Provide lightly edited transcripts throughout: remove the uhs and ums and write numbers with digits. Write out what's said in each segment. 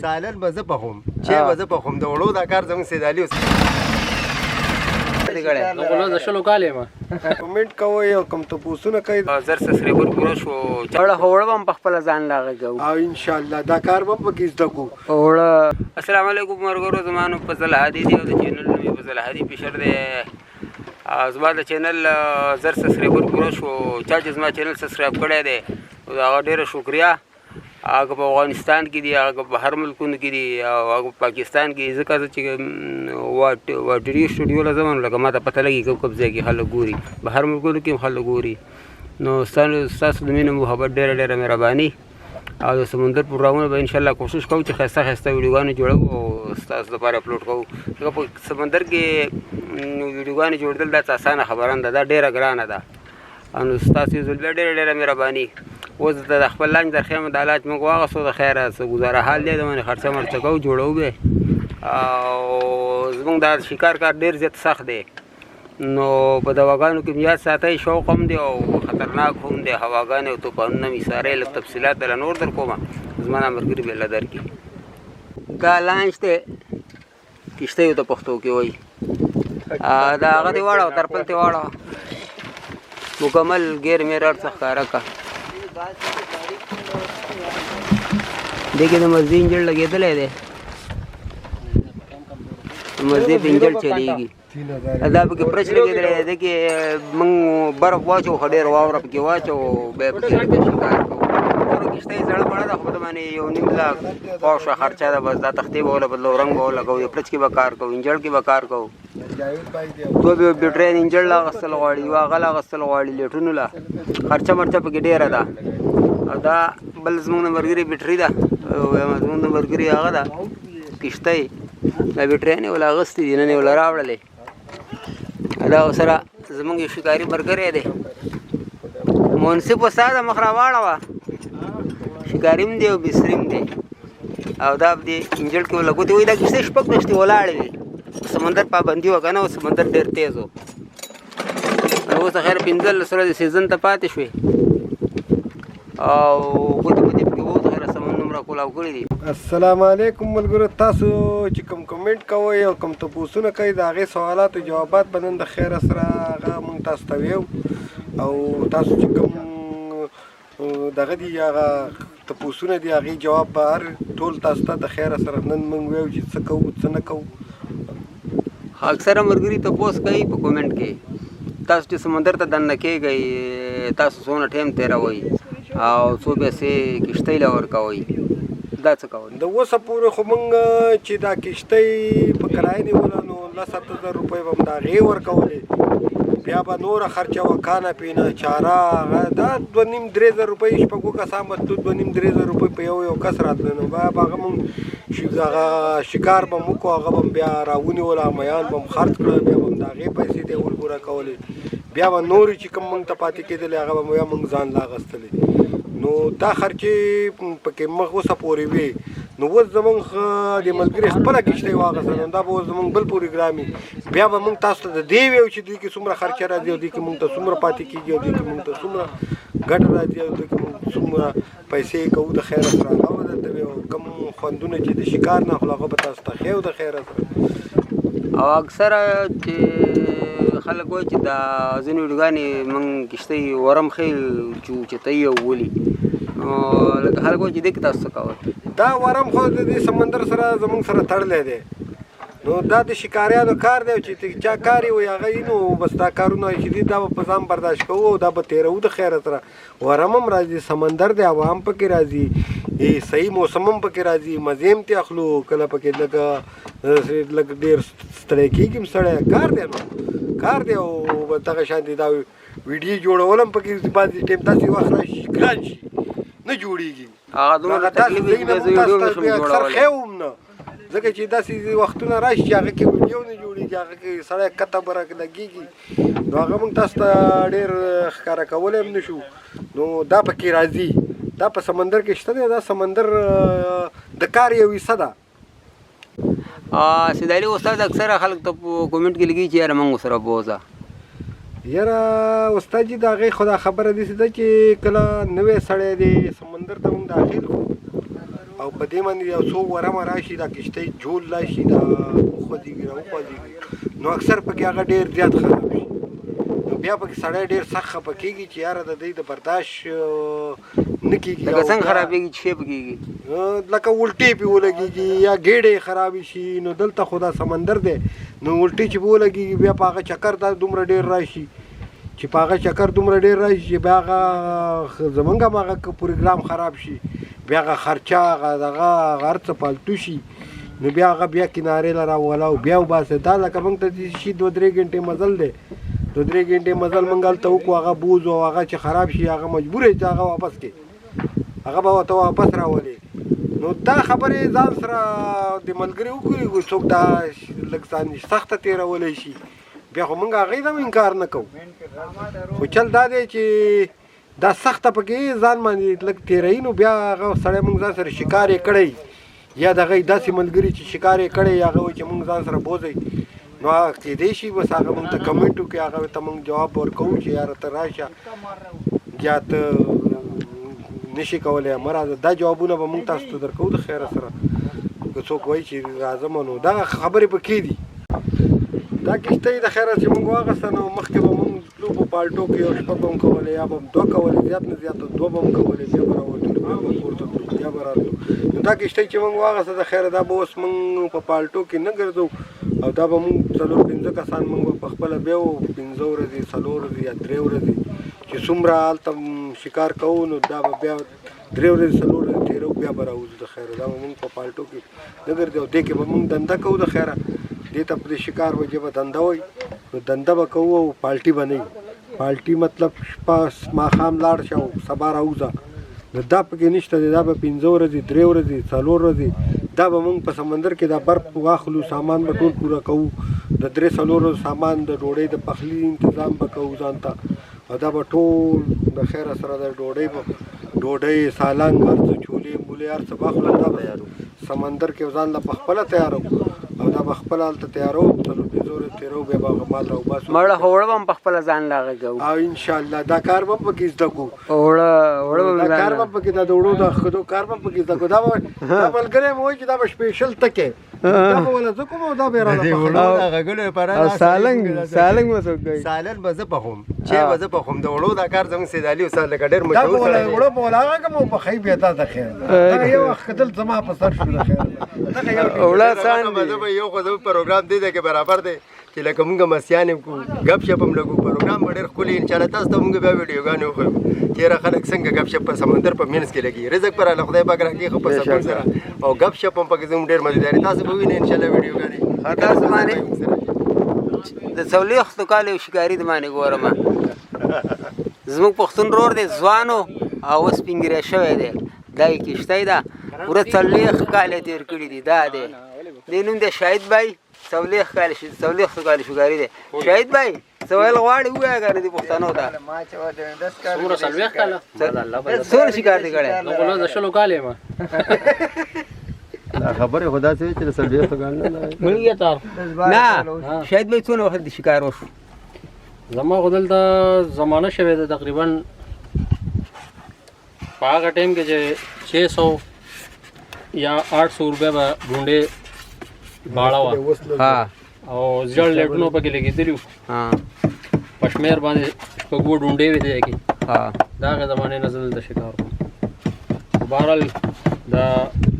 سالن به زه پخوم، چای به زه پخوم، د وړو دا کار زموږ سید علي. نو زه 20 کال یم. کومنټ کوئ او کوم تپوسونه کوئ. 1000 سبسکرایبر پوره شو. اوړه خو اوړه به هم په خپله ځان له هغه کوو. او ان شاء الله دا کار به پکې زده کو. اوړه. السلام علیکم مرګرو، زما نوم فضل هادي دی او د چینل نوم یې فضل هادي فشر دی. زما د چینل 1000 سبسکرایبر پوره شو. چا چې زما چینل سبسکرایب کړی دی، د هغه ډېره شکریه. هغه په افغانستان کې دي، هغه په هر ملکونو کې دي او هغه په پاکستان کې، ځکه زه چې واټري سټوډیو له ځم، لکه ما ته پته لګي کوم کوم ځای کې خلک ګوري. په هر ملکونو کې هم خلک ګوري. نو ستاسو د مینې محبت ډېره ډېره مهرباني. او د سمندر پروګرامونه به انشاءالله کوشش کوو چې ښایسته ښایسته ویډیوګانې جوړوو او ستاسو لپاره اپلوډ کوو، ځکه په سمندر کې ویډیوګانې جوړېدل دا څه اسانه خبره نه ده، دا ډېره ګرانه ده. نو ستاسو یو ځل بیا ډېره ډېره مهرباني. اوس د خپل لانچ در ښیم. دا لانچ موږ واغستو، د خیره څه ګزاره حال دی، د باندې خرچه مرچه کوو، جوړوو به. او زموږ دا شکار کار ډېر زیات سخت دی، نو په دواګانو کې یاد ساتئ، شوق هم دی او خطرناک هم دی. هواګانې او توپانونه مې سارې. لږ تفصیلات دله نور در کومه، زما دا ملګري به له درکړي. دا لانچ دی، کښتۍ ورته پښتو کې وایي. دا هغه دې واړوه، ترپل دې واړوه، مکمل ګیر میر هر څه ښکاره کړه. دې کې د مزدي انجن لګېدلی دی، د مزدي په انجن چلېږي. دا پکې پرچ لګېدلی دی. دې کې موږ برف واچو، ښه ډېر واوره پکې واچو، بیا پکې لږ شکار کوو. نوره کښتۍ زړه مړه ده، خو په باندې 1.5 لاک پاوشه خرچه ده. بس دا تختې به ولګو، رنګ به ولګو، یو پرچ کې به کار کوو، انجن کې به کار کوو. دوه به بیټرۍ انجن لا اخیستل غواړي، یوه هغه لا اخیستل غواړي، لیټونو له خرچه مرچه پکې ډېره ده. او دا بل زموږ د ملګري بیټري ده، زموږ د ملګري هغه ده کښتۍ. دا بیټریانې ولا اخیستې دي، نن یې وله راوړلې. دا ورسره زموږ یو شکاري ملګری دی، منصف استاده، مخ راواړوه. شکاري هم دی او بستري هم دی. او دا په دې انجړ کې وله ګوتې وایي. دا کښتۍ 6 میاشتې ولاړې وې، سمندر پابندي وه که نه، سمندر ډېر تېز و. اوس د خیره 15 ورځې سیزن ته پاتې شوې او ګوتې متې پکې وو، د خیره سمندر دومره کولاو کړي دي. السلام علیکم ملګرو، تاسو چې کوم کومنټ کوئ او کوم تپوسونه کوئ، د هغې سوالاتو جوابات به نن د خیره سره هغه مونږ تاسو ته ویو. او تاسو چې کوم دغه دي، هغه تپوسونه دي، هغې جواب به هر ټول تاسو ته د خیره سره نن مونږ ویو چې څه کوو، څه نه کوو. اکثره ملګري تپوس کوي په کومنټ کې، تاسو چې سمندر ته دننه کېږئ، تاسو څونه ټایم تېروئ او څو پیسې کښتۍ له ورکوئ، دا څه کوئ؟ د اوسه پورې خو مونږ چې دا کښتۍ په کرایه نیوله، نو 10 8000 روپۍ به هم د هغې ورکولې. بیا به نوره خرچه وه، کانه پینه، چاره، هغه دا 2.5-3 زره روپۍ. شپږو کسان به تلو، 2.5-3 زره روپۍ په یو یو کس راتله. نو بیا به هغه مونږ هغه شکار به مو وکړو، هغه به هم بیا راونیول، هغه میان به هم خرڅ کړل، بیا به هم د هغې پیسې دی ول پوره کولې. بیا به نورې چې کوم مونږ ته پاتې کېدلې، هغه به بیا مونږ ځان له اخیستلې. نو دا خرچې پکې مخ اوسه پورې وې. نو اوس زمونږ د ملګري خپله کښتۍ واخیسته، نو دا به اوس زمونږ بل پروګرام وي. بیا به مونږ تاسو ته د دې ویو چې دې کې څومره خرچه راځي او دې کې مونږ ته څومره پاتې کېږي او دې کې مونږ ته څومره ګټه راځي او دې کې مونږ څومره پیسې کوو. د خیره سره هغه به درته ویو. کوم خوندونه چې د شکار نه اخلو، هغه به تاسو ته ښیو د خیره سره. او اکثره چې خلک وایي چې دا ځینې ویډیوګانې موږ کښتۍ ورم ښیي چې اوچتوي او ولي، نو لکه خلک وایي چې دې کې تاسو څه کوئ؟ دا ورم خو د دې سمندر سره زمونږ سره تړلی دی. نو دا د شکاریانو کار دی چې چا کار یې وي هغه یې. نو بس دا کارونه چې دي، دا به په ځان برداشت کوو او دا به تېروو د خیره سره. ورم هم راځي، سمندر دی، هوا هم پکې راځي، صحیح موسم هم پکې راځي، مزې هم ترې اخلو. کله پکې لږه لږ ډېر ستړی کېږي هم سړی، کار دی نو کار دی. او دغه شان دی، دا ویډیو جوړول هم پکې بعضې ټایم داسې وخت راشي، ګران شي، نه جوړېږي. هغه دومره هغه داسې تکلیف وي چې ځایونه بیا زه موږ ویډیو تاسو ته نشم بیا اکثر جوړولی. ښیو هم نه، ځکه چې داسې وختونه راشي چې هغه کې ویډیو نه جوړېږي، هغه کې سړی کته بره لګېږي، نو هغه موږ تاسو ته ډېر ښکاره کولی هم نه شو. نو دا پکې راځي، دا په سمندر کې شته دی. دا سمندر د کار یو حصه ده. سید علي استاد، اکثره خلک ته په کومنټ کې لیکي چې یاره موږ سره بوځه. یاره استاد جي، د هغې خو دا خبره داسې ده چې کله نوی سړی دی، سمندر ته موږ داخل کړو او او په دې باندې یو څو ورمه راشي، دا کښتۍ جوړ راشي، دا وخوځېږي راوخوځېږي، نو اکثر پکې هغه ډېر زیات خراب شي. نو بیا پکې سړی ډېر سخت خفه کېږي چې یاره د دې د برداشت نه کېږي. لکه څنګه خرابېږي چې شی پکېږي؟ لکه الټې پې ولګېږي یا ګېډې خرابې شي. نو دلته خو دا سمندر دی، نو الټې چې پې ولګېږي بیا په هغه چکر دا دومره ډېر راشي چې په هغه چکر دومره ډېر راشي چې بیا هغه زمونږ هم هغه پروګرام خراب شي، بیا هغه خرچه هغه دغه هغه هر څه پالتو شي. نو بیا هغه بیا کنارې له راوله او بیا وباسه. دا لکه موږ ته چې شي 2-3 ګنټې مزل دی، 2-3 ګنټې مزل موږ هلته وکړو، هغه بوځو او هغه چې خراب شي هغه مجبور یې چې هغه واپس کړي، هغه به ورته واپس راولي. نو دا خبرې ځان سره د ملګري وکړي، څوک دا لږ ځان سخته تېرولی شي، بیا خو موږ هغې ته هم انکار نه کوو. خو چل دا دی چې دا سخته پکې ځان باندې لږ تېروي، نو بیا هغه سړی موږ ځان سره شکار یې کړی، یا د هغې داسې ملګري چې شکار یې کړی، هغه وایي چې موږ ځان سره بوځئ، نو هغه کېدای شي بس هغه موږ ته کمنټ وکړي، هغه ته موږ جواب ورکوو چې یاره ته راشه یا ته نشي کولی مه راځه. دا جوابونه به موږ تاسو ته درکوو د خیره سره. که څوک وایي چې راځم نو دا خبرې پکې دي. دا کښتۍ د خیره چې موږ واخیسته، نو مخکې به موږ تلو په پالټو کې، یو شپه به هم کولې یا به هم دوه کولې، زیات نه زیات دوه به هم کولې، بیا به راوتلو، بیا به کور ته تلو، بیا به راتلو. نو دا کښتۍ چې موږ واخیسته د خیره دا به اوس موږ په پالټو کې نه ګرځو، او دا به موږ 4-5 کسان موږ به په خپله بیا 5 ورځې 4 ورځې یا 3 ورځې چې څومره هلته شکار کوو، نو دا به بیا 3 ورځې 4 ورځې تېرو، بیا به راوځو د خیره. دا به موږ په پالټو کې نه ګرځو، او دې کې به موږ دنده کوو د خیره. دې ته په دې شکار وجه به دنده وایي، نو دنده به کوو او پالټي به نه وي. پالټي مطلب شپه ماښام لاړ شه او سبا راوځه، نو دا پکې نشته دی. دا به 5 ورځې 3 ورځې 4 ورځې دا به موږ په سمندر کې دا برف واخلو، سامان به ټول پوره کوو، د 3-4 ورځو سامان د ډوډۍ د پخلي انتظام به کوو ځان ته، او دا به ټول د خیره سره د ډوډۍ سالنګ هر څه چولې مولې هر څه به اخلو. دا به سمندر کې ځان له په خپله تیارو، او دا به خپله هلته تیارو، 4-5 ورځې تېرو، بیا به هغه مال راوباسو. مړه خو اوړه به هم په خپله ځان له هغه کوو. او انشاءالله دا کار به هم پکې زده کړو. اوړه به دا کار به پکې، دا د اوړو د ښخېدو کار به هم پکې زده کړو. دا به دا ملګری مې وایي چې دا به سپېشل تکی، دا به وله زه کوم او دا به یې راله پخوم. او سالنګ سالنګ به څوک کوي؟ سالنګ به زه پخوم، چای به زه پخوم. د اوړو دا کار زموږ سید علي استاد لکه ډېر دا مشهور به وله سړی دی. اوړه به وله هغه کوم او پخوي بیا تا د خیر. دغه یو وخت کتل زما په سر شو د خیر. دغه یو اوړه ډېر آسان غټه مزه دي. به یو خو زموږ پروګرام دی کې برابر دی چې لکه مونږ مسیان هم کوو، ګپ شپ هم لګو، پروګرام به ډېر ښکلی ان شاءالله. تاسو ته مونږ بیا ویډیوګانې وښیو چې یاره خلک څنګه ګپ شپ په سمندر په منځ کې لګي، رزق پر الله خدای پاک راکړي ښه په سکون سره، او ګپ شپ هم پکې زموږ ډېر مزېدار دی. تاسو به ووینئ ان شاءالله ویډیوګانې. تاسو باندې د 40 کالو یو شکاري د باندې ګورم، زموږ پښتون ورور دی، ځوان و او اوس سپین ږیری شوی دی. دا یې کښتۍ ده، پوره 40 کاله یې تېر کړي دي. دا دی، دې نوم دی شاهد بای، 40 کاله 40 کاله شکاري دی. شاهد بای څه ویل غواړي ووایه که نه دي پښتنو ته؟ څومره 40 کاله؟ څومره شکار دې کړی؟ زه خو لا د 20 کاله یم. دا خبرې خو داسې وي چې د 40 کال نه نه شاهد بای څونه وخت د شکار وشو؟ زما خو دلته زمانه شوې ده تقریبا په هغه ټایم کې چې 600 یا 800 روپۍ به ډونډې باړه وه، او زیړ لایټونه پکې لګېدلي وو، په شمېر باندې شپږو ډونډې وې دی کې. د هغې زمانې نه زه دلته شکار کوم. خو بهرحال د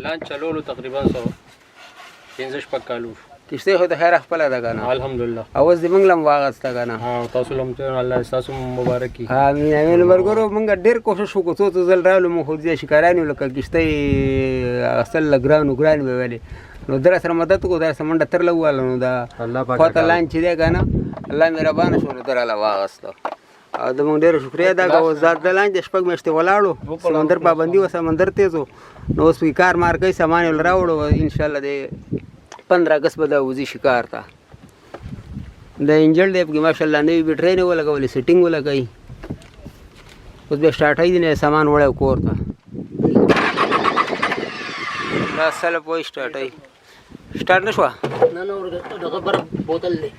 لانچ چلولو تقریبا څه 5-6 کاله وشو. کښتۍ خو د خیره خپله ده که نه؟ الحمدلله. او اوس دې موږ له هم واخیسته که نه؟ ها، تاسو له هم الله دې تاسو مبارک کړي. آمین آمین. ملګرو موږ ډېر کوشش وکړو، څو څو ځل رالو، موږ خو ځای شکاران یو، لکه کښتۍ اخیستل له ګرانو ګران به ویلې، نو در سره مدد وکړو، در سره منډه ترله ووهله، نو دا خواته لاندې چې دی که نه، الله مهربانه شو، نو دراله واخیستو. او د موږ ډېره شکریه ادا کوو. اوس دا د لاندې 6 میاشتې ولاړو، سمندر پابندي وه، سمندر تېز و، نو اوس پکې کار مار کوي، سامان یې له راوړو. انشاءالله د 15 اګست به دا وځي شکار ته. د انجل دی پکې ماشاءالله نوې بیټرۍ نه ولګولې، سیټینګ ولګوي، اوس بیا سټارټوي دی، نه سامان وړی کور ته. دا سلپ وایي سټارټوي، سټارټ نه شوه؟ نه نه، دغه برف بوتل دی.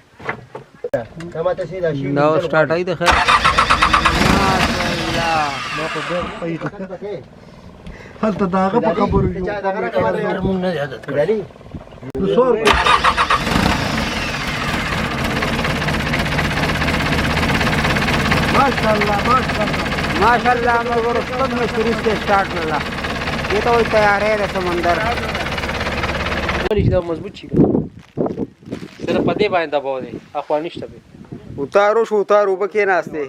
دا سټارټوي د خیر. هلته د هغه په خبرو یو مونږ نه عادت کړی. سور ماشاءالله ماشاءالله ماشاءالله. ملګرو شپږ میاشتې وروسته یې سټارټ کړله. دې ته وایي تیاری د سمندر. ولې چې دا مضبوط شي، صرف په دې باندې دباو دی، اخوا نشته پرې. اتارو شو، اتار اوبه کېناستې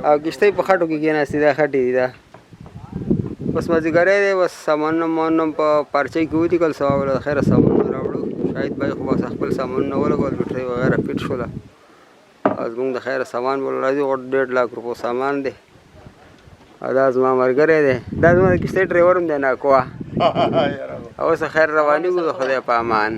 او کښتۍ په خټو کې کېناستې. دا خټې دي. دا بس مازدیګری دی، بس سامانونه مانونه هم په پارچۍ کې ولیکل. سبا به له خیره سامانونه راوړو. شاهد بای خو بس خپل سامانونه ولګول، بیټرۍ وغیره فټ شوله او زموږ د خیره سامان به راځي. غوټ 1.5 لاک روپو سامان دی. او دا زما ملګری دی، دا زما د کښتۍ ډریور هم دی ناکوه. او اوس خیر روانېږو، د خدای په امان.